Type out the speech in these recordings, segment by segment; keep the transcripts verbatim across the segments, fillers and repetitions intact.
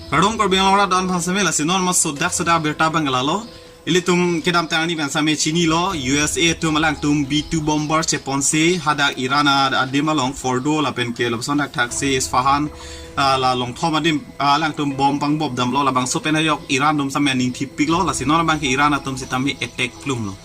Kardom Karbi Anglong arat do-an aphan seme, lasi non ma sodak sodak abirta abang lalo. Ilitum kedamtang arni pen seme chinilo, U S A atum alangtum B two bomber cheponsi hadak Iran a-, adim along Fordo lapen ke lapuson thakthak si Isfahan, ah, la Longthom adim, ah, alangtum bomb pangbob damlo, labangso pen ajok Iran atum seme aning thipiklo, lasi non abang ke Iran atum sitame attack plumlo.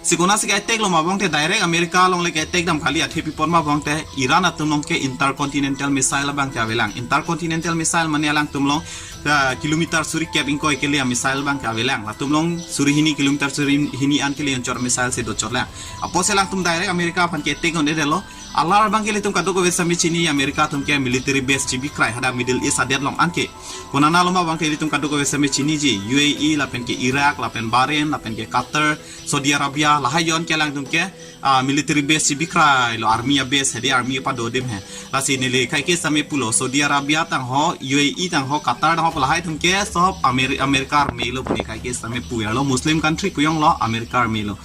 Si konatsi ke-attack lo ma abang te, direct America along le ke-attack dam kali, athe pi apot ma abang te Iran atum along ke intercontinental missile abang ke avelang. Intercontinental missile mane alangtum along, ah, kilometer suri kep ingkoi kele a-missile abang ke avelang. Latum along suri hini kilometer suri hini an kele anchot missile si dochotlang. Apotsi alangtum direct America aphan ke-attack un-edetlo. Alar abang ke ilitum kadokave seme chini, America atum ke military base chibikrai hadak Middle East adet along anke. Konatlo ma abang ke ilitum kadokave seme chiniji, U A E lapen ke Iraq lapen Bahrain lapen ke Qatar, Saudi Arabia, lahai ajoine ke alangtum ke, ah, military base chibikrailo, army a-base, hedi army pado adim he. Lasi neli kaike seme pulo, Saudi Arabia tangho, U A E tangho, Qatar tangho, lahai atum ke sob Amer-, America armylo pu ne kaike seme pu alo, Muslim country pu jonglo, America armylo.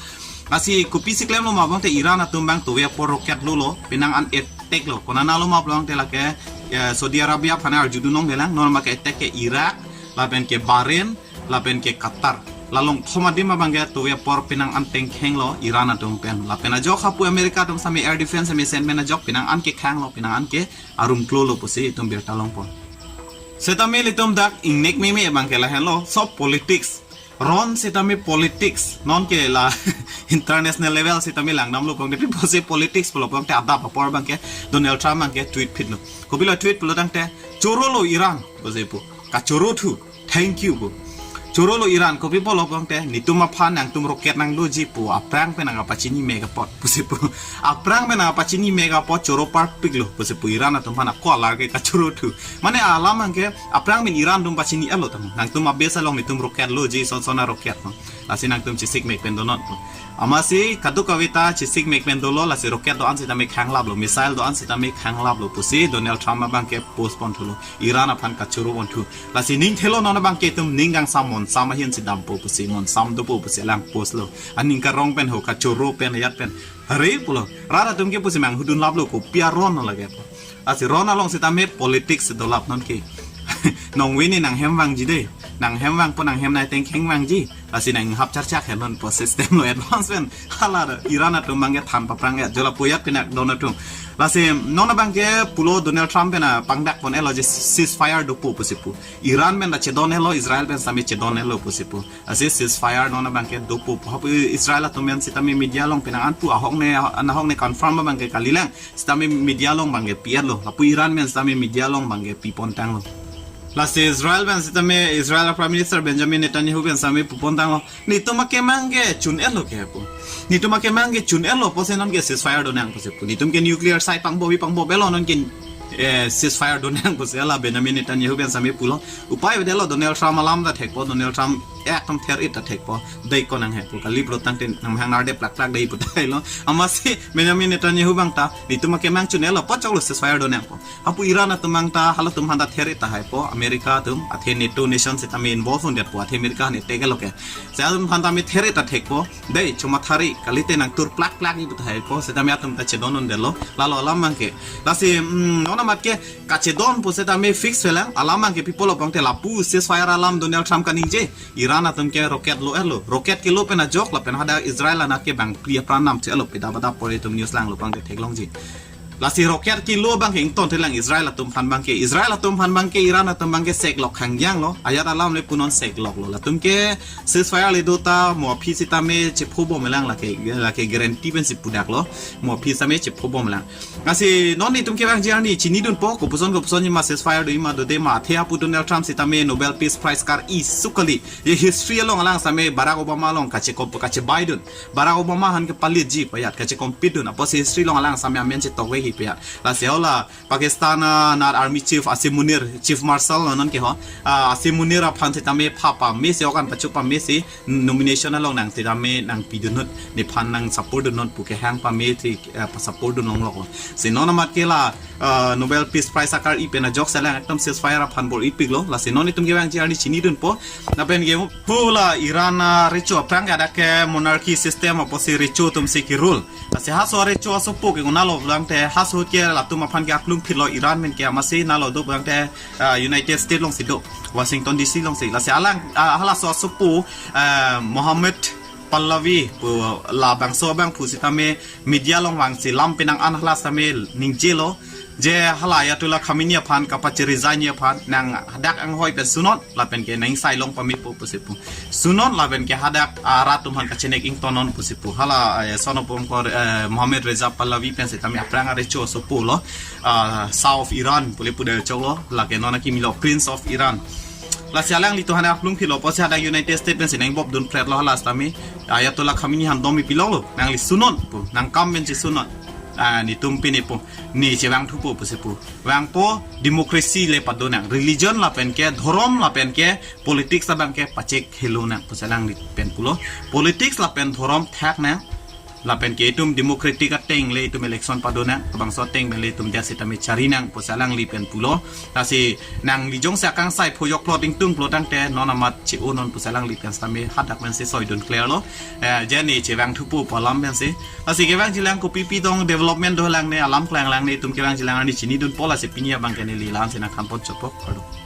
Lasi kopisi klemlo ma abang te Iran atum abang tove apor rocket lolo, penang an attack lo. Konatlo ma abang te lake, eh, Saudi Arabia aphan arjudun longlelang, non ma ke-attack ke Iraq, lapen ke Bahrain, lapen ke Qatar. La Longthom adim abang ke tove apor penang an tengkhenglo Iran atum pen. Lapen ajok hapu America atum seme air defense seme sen pen ajok penang an kekhanglo, penang an ke arum klolo pusi itum birta longpo. Setame ilitum dak ingnek meme abang ke lahenlo, sob politics. Ron sitame politics. Non ke la international level sitame langdamlo abang te, pi apotsi politics pulo abang te, adap apor abang ke Donald Trump abang ke tweet phitlo. Kopilo tweet pulo tangte, "Chorolo Iran," pusi pu. "Kachoro thu. Thank you," pu. "Chorolo Iran, kopi pulo abang te, netum aphan nangtum rocket nangdoji pu, aphrang pen nangkapachini mek apot," pusi pu. "Aphrang pen nangkapachini mek apot choro parpiklo," pusi pu, Iran atum aphan ako alar ke kachoro thu. Mane alam abang ke, aphrang pen Iran atum pachini-etlo tang. Nangtum a-base along netum rocket loji, son son a-rocket pu. Lasi nangtum chesik mek pen donon pu. Amatsi kadokave ta chesik mek pen dolo, lasi rocket do-an sitame khanglaplo, missile do-an sitame khanglaplo pusi Donald Trump abang ke post ponthulo. Iran aphan kachoro ponthu. Lasi ning thelo non abang ke itum ning kangsam, monsam ahin si dampo pusi, monsam dopo pusi alang postlo. Aning karong pen ho, kachoro pen, ajat pen. Hare pulo. Rat atum ke pusi manghudunlaplo, kopi aron lo lake pu. Lasi ron along sitame politics dolap non ke. Nongve ne nanghem vangji de. Nanghem vangpo, nanghem nai tengkheng vangji. Lasi nanghap charchak he non pu system lo advance pen. Hala do, Iran atum abang ke than paphrang ya, jola puyat pinak don atum. Lasi non abang ke pulo Donald Trump pen pangdak pon-etlo je ceasefire dopo pusi pu. Iran pen ta chedon-etlo, Israel pen sitame chedon-etlo pusi pu. Lasi ceasefire non abang ke dopo pu. Hapu Israel atum pen sitame media along penang an pu, ahok ne, ahok ne confirm abang ke kalilang. Sitame media along abang ke pi-etlo. Hapu Iran pen sitame media along abang ke pi pontanglo. Lasi Israel pen sitame, Israel Prime Minister Benjamin Netanyahu pen sitame pu pontanglo, "Netum akemang ke chun-etlo ke pu. Netum akemang ke chun-etlo pusi non ke ceasefire donang pusi pu. Netum ke nuclear site pangbobi pangbob-etlo, non ke, eh, ceasefire donang pusi hala Benjamin Netanyahu pen sitame pulo." Upai avedetlo, Donald Trump alam ta thekpo, Donald Trump ekdom ther-et ta thekpo. Dei ko nanghe pu, kaliplo tangte nanghang narde plak plak dei pu tahai lo. Amatsi Benjamin Netanyahu abang ta, "Netum akemang chun-etlo, pu choklo ceasefire donangpo." Hapu Iran atum abang ta, halatum aphan ta ther-et tahaipo, America atum, athe NATO nation sitame involve un-detpo, athe America ne teke lo ke. Si atum aphan ta me ther-et ta thekpo, "Dei, chomathari, kalite nangtur plak plak ji pu tahaipo," sitame atum ta chedon un-detlo, lalo alam abang ke. Lasi, mm, non amat ke kachedon pu sitame fix velang, alam abang ke pi pulo abang te, lapu ceasefire alam Donald Trump kaningje, Iran atum ke rocket lo-etlo, rocket kelo pen ajok, lapen hadak Israel anat ke bangphli apran namche-etlo, pida bada pore itum news langlo abang ke theklongji. Lasi rocket kelo abang ke ington thelang Israel atum aphan abang ke, Israel atum aphan abang ke, Iran atum abang ke seklok khangjanglo, ajat alam le punon sekloklo. Latum ke ceasefire le do ta, mo aphi sitame chepho bomlang lake, lake guarantee pensi pudaklo, mo aphi sitame chepho bomlang. Lasi non netum kevangji arni chinidunpo, kopuson kopuson ji ma, ceasefire doji ma dode ma, athe hapu Donald Trump sitame Nobel Peace Prize kar-i suk kali. Je history along alang sitame Barack Obama along kachekom, kachebaidun. Barack Obama aphan kepalitji pajat, kachekompitdun. Apotsi history along alang sitame amen chetokveji pajat. Lasi hala Pakistan anat army chief Asim Munir, Chief Marshal lo non ke ho. Ah, Asim Munir aphan sitame pha pamesi, organ pacho pamesi, nomination along nang sitame nangpidun ahut, nephan nang support dun ahut pu kehang pamesi, eh, pa support dun longlok. Si non amat ke la, ah, Nobel Peace Prize akar-i pen ajok selang ekdom ceasefire aphan bor-ipiklo. Lasi non netum kevangji arni chinidunpo. Lapen ke pu la Iran arecho aphrang ke hadak ke monarchy system apotsi recho atum si ke-rule. Lasi halaso arecho asopo ke konatlo pulang te, Thas ahut ke latum aphan ke aklung philo Iran pen ke amatsi nalo do bang te, ah, United States alongsi do, Washington D C alongsi. Lasi alang, ah, halaso asopo, ah, Mohammed Pahlavi pu labangso abangphu sitame media along vangsi lam penang an hala sitame ningjelo. Je hala Ayatollah Khamenei aphan kapachiri jani aphan nang hadak anghoi pen sunon lapen ke nang sai long pame po pusi pu. Sunon lapen ke hadak arat atum aphan kachenek ingtonnon pusi pu. Hala, eh, son of Omkor, eh, Mohammed Reza Pahlavi pen sitame aphrang arecho asopo lo, ah, Shah of Iran pule pu dei choklo, lake non akimi lo Prince of Iran. Lasi alanglitum aphan aklung philo pusi hadak United States pensi nang bop dun phret lo hala sitame Ayatollah Khamenei aphan dom ipilong lo, nangli sunon pu, nang kam pensi sunon. Ah, netum pine pu, ne chevang thupo pusi pu. Vangpo, democracy le pado nang, religion lapen ke dhorom lapen ke politics abang ke pachek helo nang pusi alangli pen pulo. Politics lapen dhorom thak nang, lapen ke itum democratic ateng le itum election pado nang, bangso ateng pen le itum dia sitame chari nang pusi alangli pen pulo. Lasi nangli jongsi akangsai phoyok plot ingtung plot tangte non amat che-onon pusi alangli pen sitame hadak pensi soi dun clear lo. Eh, je ne chevang thupo pu alam pensi. Lasi kevangjilang kopi pi tong development dolang ne, alam klang lang ne, itum kevangjilang ani chini dun po, lasi pini abang ke neli la-an si nangthan pon chotpo, kardom.